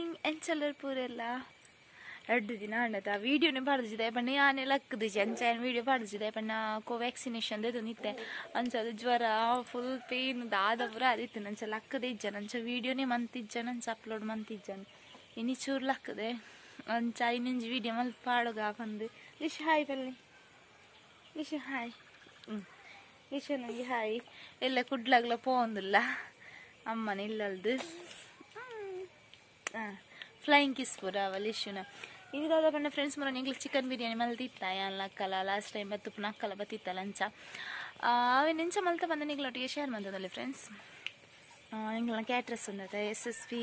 Morning ಎಂಚಲ್ಲರ್ ಪೂರೆಲ್ಲ ರಡ್ಡು ದಿನ ಅಂಡತ ವೀಡಿಯೋನೇ ಪಾಡ್ದಿದೆ ಪಂಡ ಯಾನೆ ಲಕ್ಕದಿಜಿ ಅಂಚ ವೀಡಿಯೋ ಪಾಡ್ದಿದೆ ಪಂಡ ಕೋವ್ಯಾಕ್ಸಿನೇಷನ್ ದೇದು ನಿತ್ತೆ ಅಂಚ ಅದು ಜ್ವರ ಫುಲ್ ಪೇನ್ ದಾದ ಪೂರ ಅದಿತ್ತು ನಂಚ ಲಕ್ಕದೆ ಇಜ್ಜನ ಅಂಚ ವೀಡಿಯೋನೇ ಮಂತಿಜ್ಜನ ಅಂಚ ಅಪ್ಲೋಡ್ ಮಂತಿಜ್ಜನ ಇನಿ ಚೂರು ಲಕ್ಕದೆ ಅಂಚ ಇನ್ನೊಂಜಿ ವೀಡಿಯೋ ಮಲ್ಪ ಪಾಡುಗ ಬಂದು ಲಿಶ್ ಹಾಯ್ ಬಲ್ಲಿ ಲಿಶ್ ಹಾಯ್ ಲಿಶ್ ನನಗೆ ಹಾಯ್ ಎಲ್ಲ ಕುಡ್ಲಾಗ್ಲ ಪೋಂದಿಲ್ಲ ಅಮ್ಮನ ಇಲ್ಲಲ್ದು ಫ್ಲೈಯಿಂಗ್ ಕಿಸ್ ಪೂರ ಅವಲಿಶುನ ಇದು ಪಂಡ ಫ್ರೆಂಡ್ಸ್ ಮುರ ನಿಂಗ್ಲ ಚಿಕನ್ ಬಿರಿಯಾನಿ ಮಲ್ತಿತ್ತ ಯಾನ್ ಲಕ್ಕಲ ಲಾಸ್ಟ್ ಟೈಮ್ ಬತ್ತು ನಕ್ಕಲ ಬತ್ತಿತ್ತ ಲಂಚ ಅವಿನ ಎಂಚ ಮಲ್ತ ಬಂದ ನಿಂಗ್ಲೊಟ್ಟಿಗೆ ಶೇರ್ ಮಂತದಲ್ಲಿ ಫ್ರೆಂಡ್ಸ್. ಎಂಗ್ಲ ಕ್ಯಾಟ್ರಸ್ ಉಂಡತ ಎಸ್ ಎಸ್ ಪಿ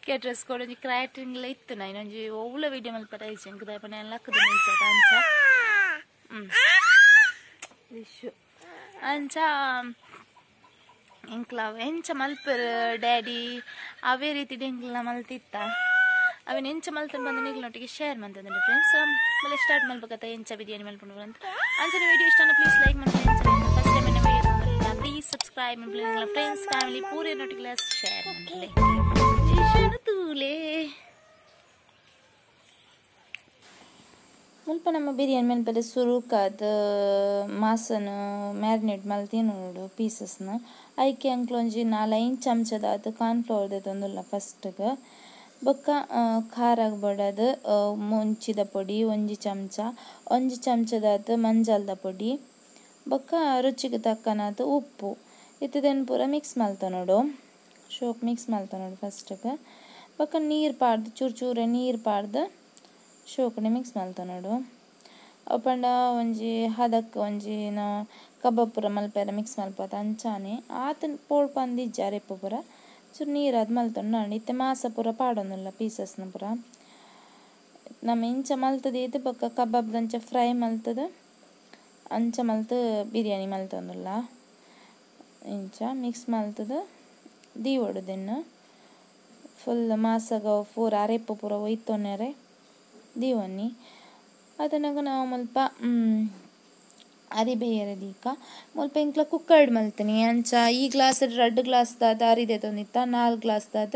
ಕ್ಯಾಟ್ರಸ್ ಕೂಡ ಒಂಜಿ ಕ್ರ್ಯಾಟಿಂಗ್ಲ ಇತ್ತು ನಾ ಇನ್ನೊಂಜಿ ಒವ್ಲ ವೀಡಿಯೋ ಮಲ್ಪದ ಇಜ್ಜಿ ಎಂಕ್ ದಾಯ ಪಂಡ ಯಾನ್ ಲಕ್ಕದ ಅಂಚ ಲಿಶು ಅಂಚ ಎಂಕ್ಲ ಎಂಚ ಮಲ್ಪರ್ ಡ್ಯಾಡಿ ಅವೇ ರೀತಿ ಎಂಕ್ಲ ಮಲ್ತಿತ್ತ ಅವೇನು ಎಂಚ ಮಲ್ತನ್ ಬಂದು ನಿಗ್ಲೊಟ್ಟಿಗೆ ಶೇರ್ ಮಂತಂದ್ರೆ ಫ್ರೆಂಡ್ಸ್. ಆಮೇಲೆ ಸ್ಟಾರ್ಟ್ ಮಲ್ಬೇಕತ್ತ ಎಂಚ ಬಿರಿಯಾನಿ ಮಲ್ಪುಂಡು ಅಂತ ಅಂಚನೆ ವೀಡಿಯೋ ಇಷ್ಟನ ಪ್ಲೀಸ್ ಲೈಕ್ ಮಾಡ್ತೀನಿ. ಫಸ್ಟ್ ಟೈಮ್ ಎನ್ನ ವೀಡಿಯೋ ಪ್ಲೀಸ್ ಸಬ್ಸ್ಕ್ರೈಬ್ ಮಾಡ್ಲಿ ಫ್ರೆಂಡ್ಸ್ ಫ್ಯಾಮಿಲಿ ಪೂರೆನೊಟ್ಟಿಗೆ ಶೇರ್ ಮಾಡಲಿ ತೂಲೆ. ಮುಲ್ಪ ನಮ್ಮ ಬಿರಿಯಾನಿ ಮಲ್ಪಲೆ ಸುರುಕಾದ ಮಾಸನ ಮ್ಯಾರಿನೇಟ್ ಮಲ್ತಿ ನೋಡು ಪೀಸಸ್ನ ಐಕೆ ಅಂಕ್ಲೊಂಜಿ 4-5 ಚಮಚದಾದ ಕಾರ್ನ್ಫ್ಲವರ್ ದೆತೊಂದುಲ್ಲ ಫಸ್ಟ್ಗೆ ಬೊಕ್ಕ ಖಾರಾಗ್ ಬಡದು ಮುಂಚಿದ ಪೊಡಿ 1 ಚಮಚ 1 ಚಮಚದಾದ ಮಂಜಲ್ದ ಪೊಡಿ ಬೊಕ್ಕ ರುಚಿಗೆ ತಕ್ಕನಾದ ಉಪ್ಪು ಇತ್ತದನ್ನು ಪೂರ ಮಿಕ್ಸ್ ಮಲ್ತ ನೋಡು ಶೋಕ್ ಮಿಕ್ಸ್ ಮಲ್ತ ನೋಡು ಫಸ್ಟ್ಗೆ ಬೊಕ್ಕ ನೀರು ಪಾಡ್ದು ಚೂರು ಚೂರೆ ನೀರು ಪಾಡ್ದು ಶೋಕನೆ ಮಿಕ್ಸ್ ಮಲ್ತ ನೋಡು ಅವು ಪಂಡ ಒಂಜಿ ಹದಕ್ಕೆ ಒಂಜಿ ಕಬಾಬ್ ಪೂರ ಮಲ್ಪೆರ ಮಿಕ್ಸ್ ಮಲ್ಪತ ಅಂಚಾನೆ ಆತನ ಪೋಳ್ ಪಂದಿಜ್ಜ ಅರೆಪ್ಪು ಪೂರ ಚೂರು ನೀರಾದ ಮಲ್ತೊಂಡು ನಾಂಡ್ ಇತ್ತೆ ಮಾಸ ಪೂರ ಪಾಡೊಂದುಲ್ಲ ಪೀಸಸ್ನ ಪೂರ ನಮ್ಮ ಇಂಚ ಮಲ್ತದ ಇದು ಬೊಕ್ಕ ಕಬಾಬ್ದಂಚ ಫ್ರೈ ಮಲ್ತದ ಅಂಚ ಮಲ್ತು ಬಿರಿಯಾನಿ ಮಲ್ತೊಂದುಲ್ಲ ಇಂಚ ಮಿಕ್ಸ್ ಮಲ್ತದ ದೀವೊಡು ದೆನ್ನು ಫುಲ್ ಮಾಸಗ ಪೂರ ಅರೆಪ್ಪು ಪೂರ ಒಯ್ತೊನ್ನೆರೆ ದೀವೊನ್ನಿ ಅದನ್ನಾಗ ನಾವು ಮುಲ್ಪ ಅರಿ ಬೇಯರೆ ದೀಕ ಮುಲ್ಪ ಎಂಕ್ಲ ಕುಕ್ಕರ್ಡ್ ಮಲ್ತೀನಿ ಅಂಚ ಈ ಗ್ಲಾಸ್ 2 ಗ್ಲಾಸ್ ದಾದ ಅರಿ ದೆತೊಂದಿತ್ತ 4 ಗ್ಲಾಸ್ ದಾದ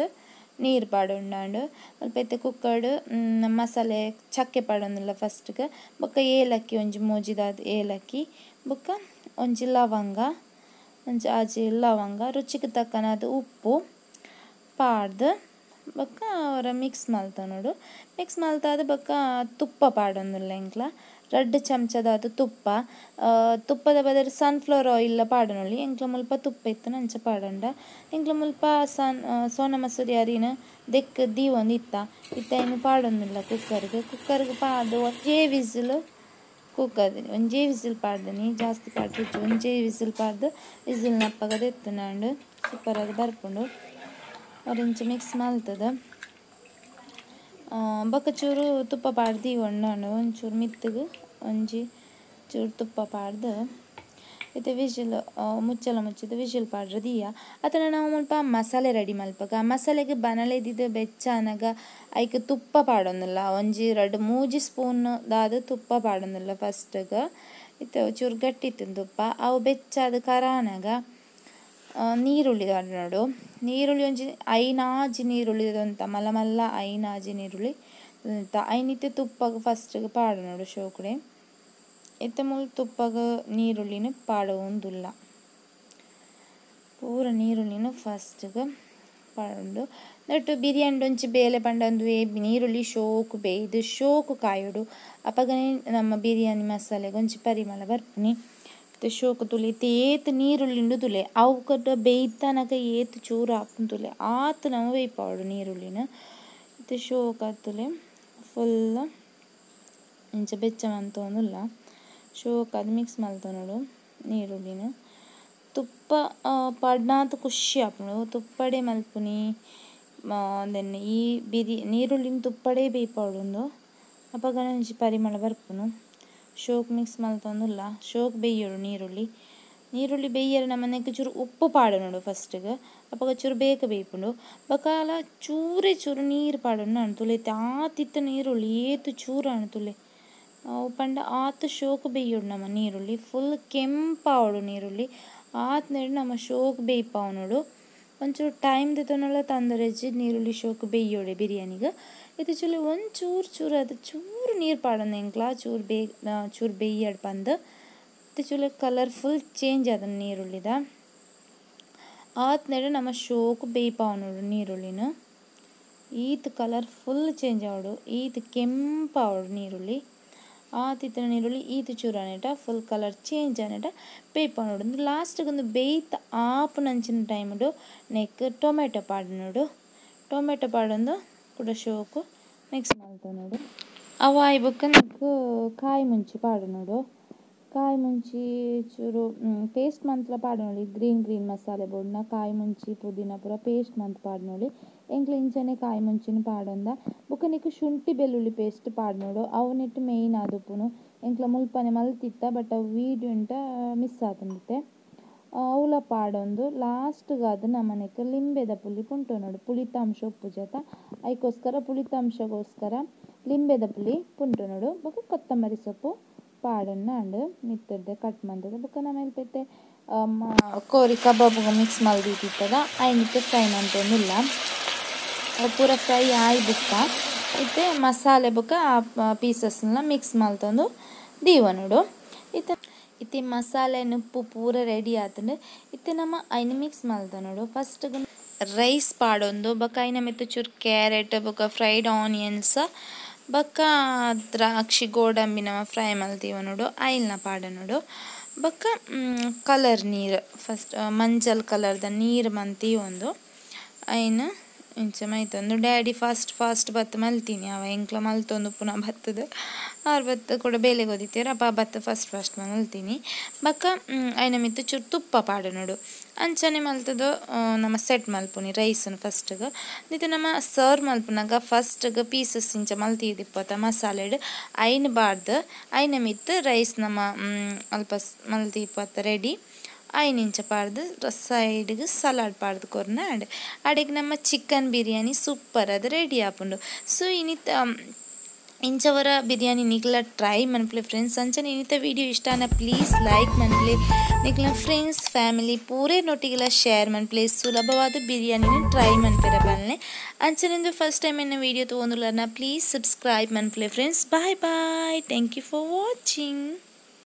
ನೀರು ಪಾಡೊಂಡಾಂಡ್ ಮುಲ್ಪ ಇತ್ತೆ ಕುಕ್ಕರ್ಡ್ ಮಸಾಲೆ ಚಕ್ಕೆ ಪಾಡೊಂದುಲ್ಲ ಫಸ್ಟ್ಗೆ ಬೊಕ್ಕ ಏಲಕ್ಕಿ ಒಂಜಿ ಮೂಜಿದಾದ ಏಲಕ್ಕಿ ಬೊಕ್ಕ ಒಂಜಿ ಲವಂಗ ಒಂಜಿ ಆಜಿ ಲವಂಗ ರುಚಿಗೆ ತಕ್ಕನಾದ ಉಪ್ಪು ಪಾಡ್ದು ಬೊಕ್ಕ ಅವರ ಮಿಕ್ಸ್ ಮಲ್ತ ನೋಡು ಮಿಕ್ಸ್ ಮಲ್ತಾದ ಬೊಕ್ಕ ತುಪ್ಪ ಪಾಡೊಂದುಲ್ಲ ಎಂಕ್ಲ 2 ಚಮಚದಾದ ತುಪ್ಪ ತುಪ್ಪದ ಬದಲು ಸನ್ಫ್ಲವರ್ ಆಯಿಲ್ ಪಾಡೊನೊಲಿ ಎಂಕ್ಲ ಮುಲ್ಪ ತುಪ್ಪ ಇತ್ತು ಅಂಚ ಪಾಡೊಂಡ ಎಂಕ್ಲ ಮುಲ್ಪ ಸೋನ ಮಸೂರಿ ಅರಿನ ದೆಕ್ ದೀವೊಂದು ಇತ್ತ ಇತ್ತ ಏನು ಪಾಡೊಂದುಲ್ಲ ಕುಕ್ಕರ್ಗೆ ಕುಕ್ಕರ್ಗೆ ಪಾಡ್ದು ಒಂಜೇ ವಿಸಿಲ್ ಕುಕ್ಕರ್ ಒಂಜೇ ವಿಸಿಲ್ ಪಾಡ್ದನಿ ಜಾಸ್ತಿ ಪಾಡ್ದು ಒಂಜೇ ವಿಸಿಲ್ ಪಾಡ್ದು ವಿಸಿಲ್ ನಪ್ಪಗದ ಇತ್ತು ನಾಂಡು ಸೂಪರಾಗಿ ಬರ್ಪುಂಡು ಅವರಿಂಚ ಮಿಕ್ಸ್ ಮಲ್ತದ ಬೊಕ್ಕ ಚೂರು ತುಪ್ಪ ಪಾಡ್ದು ಒಂಡಾಂಡು ಒಂಚೂರು ಮಿತ್ತಗೆ ಒಂಜಿ ಚೂರು ತುಪ್ಪ ಪಾಡ್ದು ಇತ್ತೆ ವಿಜಿಲ್ ಮುಚ್ಚಲ ಮುಚ್ಚಿದ ವಿಜಿಲ್ ಪಾಡ್ರೆ ದೀಯ ಅದನ್ನು ನಾವು ಮುಲ್ಪ ಮಸಾಲೆ ರೆಡಿ ಮಲ್ಪಗ ಮಸಾಲೆಗೆ ಬನಲೆ ಇದ್ದಿದ್ದು ಬೆಚ್ಚ ಅನಗ ಐಕ್ ತುಪ್ಪ ಪಾಡೊಂದಿಲ್ಲ ಒಂಜಿ 2-3 ಸ್ಪೂನ್ ದಾದ ತುಪ್ಪ ಪಾಡೊಂದಿಲ್ಲ ಫಸ್ಟ್ಗೆ ಇತ್ತೆ ಚೂರು ಗಟ್ಟಿ ಇತ್ತು ತುಪ್ಪ ಅವು ಬೆಚ್ಚಾದ ಕರಾನಗ ನೀರುಳ್ಳಿ ನೋಡು ನೀರುಳ್ಳಿ ಒಂಜಿ 5 ನೀರುಳ್ಳಿ ಅಂತ ಮಲ್ಲ ಮಲ್ಲ 5 ನೀರುಳ್ಳಿ ಅಂತ ಐನಿತ್ತೆ ತುಪ್ಪಗೆ ಫಸ್ಟ್ಗೆ ಪಾಡು ನೋಡು ಶೋಕಡೆ ಇತ್ತೆ ಮೂಲು ತುಪ್ಪಗೆ ನೀರುಳ್ಳಿನ ಪಾಡೊಂದುಲ್ಲ ಪೂರ ನೀರುಳ್ಳಿನ ಫಸ್ಟ್ಗೆ ಪಾಡೊಂಡು ನೆಟ್ಟು ಬಿರಿಯಾನಿ ಒಂಜಿ ಬೇಲೆ ಪಂಡ ಒಂದು ನೀರುಳ್ಳಿ ಶೋಕು ಬೇಯ್ದು ಶೋಕು ಕಾಯೋಡು ಅಪಗನೇ ನಮ್ಮ ಬಿರಿಯಾನಿ ಮಸಾಲೆಗೆ ಒಂಜಿ ಪರಿಮಳ ಬರ್ಪುನಿ ಶೋಕು ತುಲೆ ಇತ್ತೆ ಏತ್ ನೀರುಳ್ಳಿಂಡು ತುಲೆ ಅವು ಕಟ್ಟ ಬೇಯ್ತನಕ ಏತ್ ಚೂರು ಆಪುಂಡು ತುಲೆ ಆತ್ ನಾವು ಬೇಯ್ಪಾವಡು ನೀರುಳ್ಳಿನ ಇತ್ತೆ ಶೋಕು ಆತುಲೆ ಫುಲ್ ಇಂಚ ಬೆಚ್ಚ ಮಂತೊಂದುಲ್ಲ ಶೋಕು ಅದು ಮಿಕ್ಸ್ ಮಲ್ತೊನೊಡು ನೀರುಳ್ಳಿನ ತುಪ್ಪ ಪಾಡ್ನಾತ್ ಖುಷಿ ಆಪುಂಡು ತುಪ್ಪಡೆ ಮಲ್ಪುನಿ ದೆನ್ ಈ ನೀರುಳ್ಳಿನ ತುಪ್ಪಡೆ ಬೇಯ್ಪಾವಡುಂದು ಅಪಗನೆ ಒಂಜಿ ಪರಿಮಳ ಬರ್ಪುನು ಶೋಕ್ ಮಿಕ್ಸ್ ಮಲ್ತೊಂದುಲ್ಲ ಶೋಕ್ ಬೇಯೋಡು ನೀರುಳ್ಳಿ ನೀರುಳ್ಳಿ ಬೇಯರೆ ನಮ್ಮನೆಗೆ ಚೂರು ಉಪ್ಪು ಪಾಡು ನೋಡು ಫಸ್ಟ್ಗೆ ಅಪಗ ಚೂರು ಬೇಗ ಬೇಯ್ಪುಂಡು ಬೊಕ್ಕ ಚೂರೇ ಚೂರು ನೀರು ಪಾಡೊಂಡು ನಾನು ತುಲೆ ಆತಿತ್ತ ನೀರುಳ್ಳಿ ಏತು ಚೂರು ಅಣು ತುಲೆ ಅವು ಪಂಡ ಆತು ಶೋಕ್ ಬೇಯೋಡು ನಮ್ಮ ನೀರುಳ್ಳಿ ಫುಲ್ ಕೆಂಪಾವಡು ನೀರುಳ್ಳಿ ಆತ್ ನೆಡು ನಮ್ಮ ಶೋಕ್ ಬೇಯ್ಪಾವು ನೋಡು. ಒಂಚೂರು ಟೈಮ್ ದೆತೊನಲ ತಂದರೆಜ್ಜಿ ನೀರುಳ್ಳಿ ಶೋಕು ಬೇಯೋಡೆ ಬಿರಿಯಾನಿಗೆ ಇದು ಚೂಲು ಒಂಚೂರು ಚೂರು ಅದು ಚೂರು ನೀರು ಪಾಡೊಂದು ಎಂಕ್ಲ ಚೂರು ಬೇಗ ಚೂರು ಬೇಯ್ಯಡ್ ಪಂದು ಇದು ಚೂಲು ಕಲರ್ಫುಲ್ ಚೇಂಜ್ ಅದನ್ನ ನೀರುಳ್ಳಿದ ಆತ್ನೆಡು ನಮ್ಮ ಶೋಕು ಬೇಯ್ಪಾವ್ ನೋಡು ನೀರುಳ್ಳಿನ ಈತ್ ಕಲರ್ ಫುಲ್ ಚೇಂಜ್ ಆವಡು ಈತ್ ಕೆಂಪಾವಡು ನೀರುಳ್ಳಿ ಆತಿತ್ತಿನ ನೀರುಳ್ಳಿ ಈತ್ ಚೂರು అనేట ಫುಲ್ ಕಲರ್ ಚೇಂಜ್ అనేಟ ಬೇಯ್ಪಾವ್ ನೋಡು ಲಾಸ್ಟ್ಗೆ ಒಂದು ಬೇಯ್ತ ಆಪುನಂಚಿನ ಟೈಮ್ಡು ನೆಕ್ ಟೊಮೆಟೊ ಪಾಡು ಟೊಮೆಟೊ ಪಾಡೊಂದು ಕೂಡ ಶೋಕು ಮಿಕ್ಸ್ ಮಲ್ತ ನೋಡು ಅವು ಆಯಿ ಬೊಕ್ಕ ನೆಕ್ ಕಾಯಿ ಮುಂಚಿ ಪಾಡು ನೋಡು ಕಾಯಿ ಮುಂಚಿ ಚೂರು ಪೇಸ್ಟ್ ಮಂತ್ಲ ಪಾಡೊನೊಲಿ ಗ್ರೀನ್ ಗ್ರೀನ್ ಮಸಾಲೆ ಬೋಡ್ನ ಕಾಯಿ ಮುಂಚಿ ಪುದೀನ ಪೂರ ಪೇಸ್ಟ್ ಮಂತ್ ಪಾಡೊನೊಲಿ ಎಂಕ್ಲ ಇಂಚನೆ ಕಾಯಿ ಮುಂಚಿನ ಪಾಡೊಂದ ಬೊಕ್ಕ ನೆಕ್ ಶುಂಠಿ ಬೆಳ್ಳುಳ್ಳಿ ಪೇಸ್ಟ್ ಪಾಡ್ನೋಡು ಅವು ನೆಟ್ ಮೇಯ್ನ್ ಆದುಪ್ಪುನು ಎಂಕ್ಲ ಮುಲ್ಪನೆ ಮಲ್ತಿತ್ತ ಬಟ್ ಅವು ವೀಡಿಯೋ ಉಂಟ ಮಿಸ್ ಆತುಂಡಿತ್ತೆ ಅವುಲ ಪಾಡೊಂದು ಲಾಸ್ಟ್ಗಾದ್ ನಮನೆಕ್ ಲಿಂಬೆದ ಪುಲಿ ಪುಂಟೊನೊಡು ಪುಳಿತಾಂಶ ಉಪ್ಪುಜತ ಐಕೋಸ್ಕರ ಪುಳಿತಾಂಶಗೋಸ್ಕರ ಲಿಂಬೆದ ಪುಲಿ ಪುಂಟೊನೊಡು ಬೊಕ್ಕ ಕೊತ್ತಂಬರಿ ಸೊಪ್ಪು ಪಾಡೊನ್ನ ಅಂಡ್ ಮಿತ್ತರ್ದೆ ಕಟ್ ಮಂತುದು ಬೊಕ್ಕ ನಮ ಪೆತ್ತೆ ಕೋರಿ ಕಬಾಬ್ ಮಿಕ್ಸ್ ಮಲ್ದಿತ್ತಿತ್ತದ ಐನಿತ್ತೆ ಫ್ರೈ ಮಂತೊಂದುಲ್ಲ ಅವು ಪೂರ ಫ್ರೈ ಆಯಿ ಬೊಕ್ಕ ಇತ್ತೆ ಮಸಾಲೆ ಬೊಕ್ಕ ಆ ಪೀಸಸ್ನ ಮಿಕ್ಸ್ ಮಲ್ತೊಂದು ದೀವೊನೊಡು ಇತ್ತೆ ಇತ್ತೆ ಮಸಾಲೆ ಉಪ್ಪು ಪೂರ ರೆಡಿ ಆತುಂಡು ಇತ್ತೆ ನಮ ಐನ್ ಮಿಕ್ಸ್ ಮಲ್ತೊನೊಡು ಫಸ್ಟ್ ರೈಸ್ ಪಾಡೊಂದು ಬೊಕ್ಕ ಐನ ಮಿತ್ತ್ ಚೂರು ಕ್ಯಾರೆಟ್ ಬೊಕ್ಕ ಫ್ರೈಡ್ ಆನಿಯನ್ಸ್ ಬೊಕ್ಕ ದ್ರಾಕ್ಷಿ ಗೋಡಂಬಿ ನಮ ಫ್ರೈ ಮಲ್ತೀವನೋಡು ಐಲ್ನ ಪಾಡೊನೊಡು ಬೊಕ್ಕ ಕಲರ್ ನೀರು ಫಸ್ಟ್ ಮಂಜಲ್ ಕಲರ್ದ ನೀರು ಮಂತೀವೊಂದು ಐನ್ ಇಂಚ ಮೈತೊಂದು ಡ್ಯಾಡಿ ಫಾಸ್ಟ್ ಫಾಸ್ಟ್ ಬತ್ತು ಮಲ್ತೀನಿ ಅವ ಎಂಕ್ಲ ಮಲ್ತೊಂದು ಪುನಃ ಬತ್ತದ ಆರು ಬತ್ತು ಕೂಡ ಬೇಲೆಗ್ ಓದಿತ್ತೇರು ಅಪ್ಪ ಬತ್ತು ಫಸ್ಟ್ ಫಸ್ಟ್ ಮಲ್ತೀನಿ ಬೊಕ್ಕ ಐನ ಮಿತ್ತ್ ಚೂರು ತುಪ್ಪ ಪಾಡೊನೊಡು ಅಂಚನೆ ಮಲ್ತುದು ನಮ ಸೆಟ್ ಮಲ್ಪುನಿ ರೈಸ್ನ್ ಫಸ್ಟ್ಗ್ ಇತ್ತೆ ನಮ ಸರ್ವ್ ಮಲ್ಪುನಗ ಫಸ್ಟ್ಗ್ ಪೀಸಸ್ ಇಂಚ ಮಲ್ತಿದಿಪ್ಪತ ಮಸಾಲೆಡ್ ಐನ್ ಬಾರ್ದ್ ಐನ ಮಿತ್ತ್ ರೈಸ್ ನಮ ಅಲ್ಪ ಮಲ್ತಿಪ್ಪತ್ತ ರೆಡಿ ಐನ್ ಇಂಚ ಪಾಡ್ದು ಸೈಡ್ಗ್ ಸಲಾಡ್ ಪಾಡ್ದು ಕೊರ್ನ ಅಂಡ್ ಅಡೆಗ್ ನಮ್ಮ ಚಿಕನ್ ಬಿರಿಯಾನಿ ಸೂಪರ್ ಅದು ರೆಡಿ ಆಪುಂಡು. ಸೊ ಇನಿತ ಇಂಚವರ ಬಿರಿಯಾನಿ ನಿಕ್ಲ ಟ್ರೈ ಮನ್ಪುಲೆ ಫ್ರೆಂಡ್ಸ್. ಅಂಚನೆ ಇನಿತ ವಿಡಿಯೋ ಇಷ್ಟ ಪ್ಲೀಸ್ ಲೈಕ್ ಮನ್ಪುಲೆ ನಿಕ್ಲ ಫ್ರೆಂಡ್ಸ್ ಫ್ಯಾಮಿಲಿ ಪೂರೇ ನೊಟ್ಟಿಗೆಲ ಶೇರ್ ಮನ್ಪುಲೆ ಸುಲಭವಾದ ಬಿರಿಯಾನಿನ ಟ್ರೈ ಮನ್ಪೆರೆ ಪನ್ಲೆ. ಅಂಚನೆ ಫಸ್ಟ್ ಟೈಮ್ ಎನ್ನ ವಿಡಿಯೋ ತೂವೊಂದುಲ್ಲರ್ನ ಪ್ಲೀಸ್ ಸಬ್ಸ್ಕ್ರೈಬ್ ಮನ್ಪುಲೆ friends. Bye bye, thank you for watching.